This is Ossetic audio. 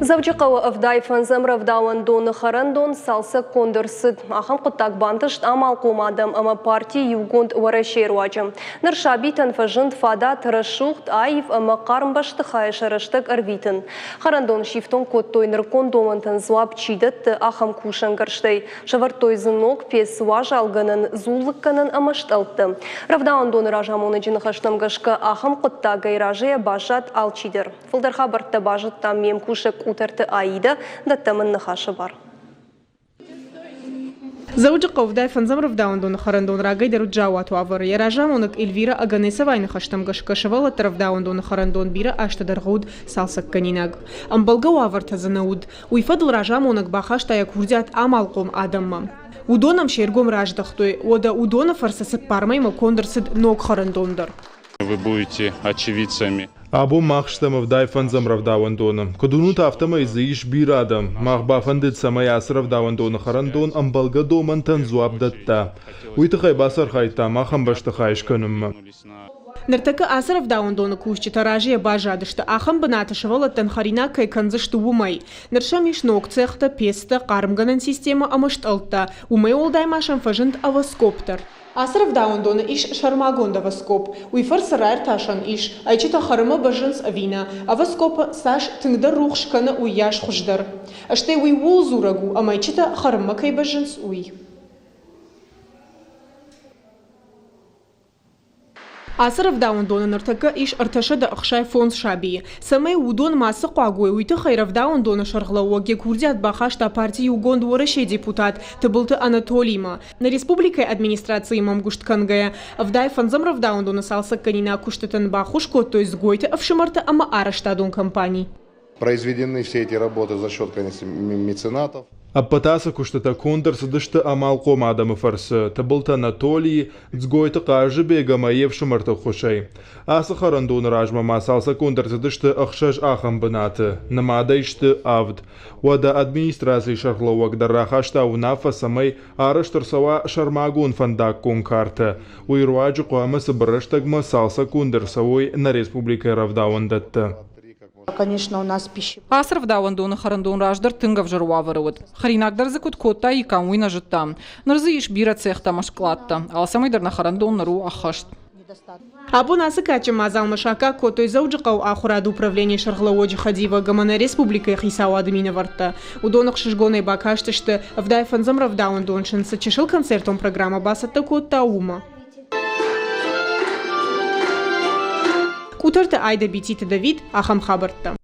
Дзӕуджыхъӕуы 75-ӕм рӕвдауӕндоны хӕрӕндон цалцӕггонд ӕрцыд. Ахӕм хъуыддаг бантыст амалхъом адӕм ӕмӕ парти Иугонд Уӕрӕсейы руаджы. Ныр сабитӕн фӕзынд фадат рӕсугъд, аив ӕмӕ хъарм бӕстыхайы сӕ рӕстӕг ӕрвитын. Хӕрӕндон сифтонг кодтой нырыккон домӕнтӕн дзуапп чи дӕтты, ахӕм кусӕнгӕрзтӕй. Сӕвӕрдтой дзы ног пец, уазалгӕнӕн, дзуллыггӕнӕн ӕмӕ стъӕлттӕ. Рӕвдауӕндоны разамонӕджы ныхӕстӕм гӕсгӕ, ахӕм хъуыддагӕй разыйӕ баззад алчидӕр. Фылдӕр хабӕрттӕ базыдтам ме мкусӕг Къутӕрты Аидӕ, дӕттӕм ын ныхасы бар. Дзӕуджыхъӕуы вдай фӕндзӕм рӕвдауӕндоны хӕрӕндон рагӕй дӕр уыд заууат уавӕры. Йӕ разамонӕг Эльвира Оганесовайы ныхӕстӕм гӕсгӕ сывӕллӕтты рӕвдауӕндоны хӕрӕндон бирӕ азты дӕргъы уыд цалцӕггӕнинаг. Ӕмбӕлгӕ уавӕртӕ дзы нӕ уыд. Уый фӕдыл разамонӕг бахаста йӕ курдиат амалхъом адӕммӕ. Уыдон ӕм се ргом раздӕхтой, уӕдӕ уыдоны фӕрцы цыппар мӕймӕ конд ӕрцыд ног хӕрӕндон дӕр. Вы будете очевидцами. Абон мах стӕм ӕвдай фӕндзӕм рӕвдауӕндоны. Куыд уынут, афтӕмӕй дзы ис бирӕ адӕм. Мах бафӕндыд, цӕмӕй ацы рӕвдауӕндоны хӕрӕндон ӕмбӕлгӕ домӕнтӕн дзуапп дӕтта. Уый тыххӕй бацархайдтам ахӕм бӕстыхай скӕнынмӕ. Ныртӕккӕ ацы рӕвдауӕндоны кусджытӕ разыйӕ баззадысты, ахӕм бынаты сывӕллӕттӕн хӕринаг кӕй кӕндзысты, уымӕй. Ныр сӕм ис ног цехтӕ, пецтӕ, хъармгӕнӕн системӕ ӕмӕ стъӕлттӕ. Уымӕй уӕлдай ма сӕм фӕзынд овоскоп дӕр. Ацы рӕвдауӕндоны ис сӕрмагонд овоскоп. Уый фӕрцы раиртасӕн ис, ӕйчытӕ хӕрынмӕ бӕззынц ӕви нӕ. Овоскопы цас тынгдӕр рухс кӕны, уыйас хуыздӕр. Стӕй уый ууыл дзурӕг у, ӕмӕ ӕйчытӕ хӕрынмӕ кӕй бӕззынц, уый. Ацы рӕвдауӕндоны ныртӕккӕ ис 365 сабийы. Цӕмӕй уыдон мацы хъуаг уой, уый тыххӕй рӕвдауӕндоны сӕргълӕууӕг йӕ курдиат бахаста парти Иугонд Уӕрӕсе депутат Тыбылты Анатолимӕ. Нӕ республикӕйы администрациимӕ ӕмгуыст кӕнгӕйӕ, 75-ӕм рӕвдауӕндоны цалцӕггӕнинаг куыстытӕн баххуыс кодтой Дзгойты ӕфсымӕртӕ ӕмӕ арӕзтадон компани. Произведены все эти работы за счет, конечно, меценатов. Ӕппӕт ацы куыстытӕ конд ӕрцыдысты амалхъом адӕмы фӕрцы Тыбылты Анатолийы, Дзгойты Хъазыбег ӕмӕ йе фсымӕрты ӕххуысӕй. Ацы хӕрӕндоны размӕ ма цалцӕггонд ӕрцыдысты ӕхсӕз ахӕм бынаты, нымадӕй сты авд. Уӕдӕ администрацийы сӕргълӕууӕг дӕр рахаста уынаффӕ, цӕмӕй арӕзт ӕрцӕуа сӕрмагонд фӕндаггон картӕ. Уый руаджы хъуамӕ цыбыр рӕстӕгмӕ цалцӕггонд ӕрцӕуой нӕ республикӕйы рӕвдауӕндӕттӕ. Ацы рӕвдауӕндоны хӕрӕндон раздӕр тынг ӕвзӕр уавӕры уыд. Хӕринаг дӕр дзы куыд кодтаиккам, уый нӕ зыдтам. Ныр дзы ис бирӕ цехтӕ ӕмӕ скъладтӕ. Алцӕмӕй дӕр нӕ хӕрӕндон ныр у ӕххӕст. Абон ацы кадджын мадзалмӕ саккаг кодтой Дзӕуджыхъӕуы ахуырады управленийы сӕргълӕууӕджы хӕдивӕг ӕмӕ нӕ республикӕйы хицауады минӕвӕрттӕ. Уыдон ӕхсызгонӕй бакастысты, 75-ӕм рӕвдауӕндон сын цы чысыл концертон программӕ бацӕттӕ кодта, уымӕ. Къутӕрты Айдӕ Бититы Давид, ахӕм хабӕрттӕ.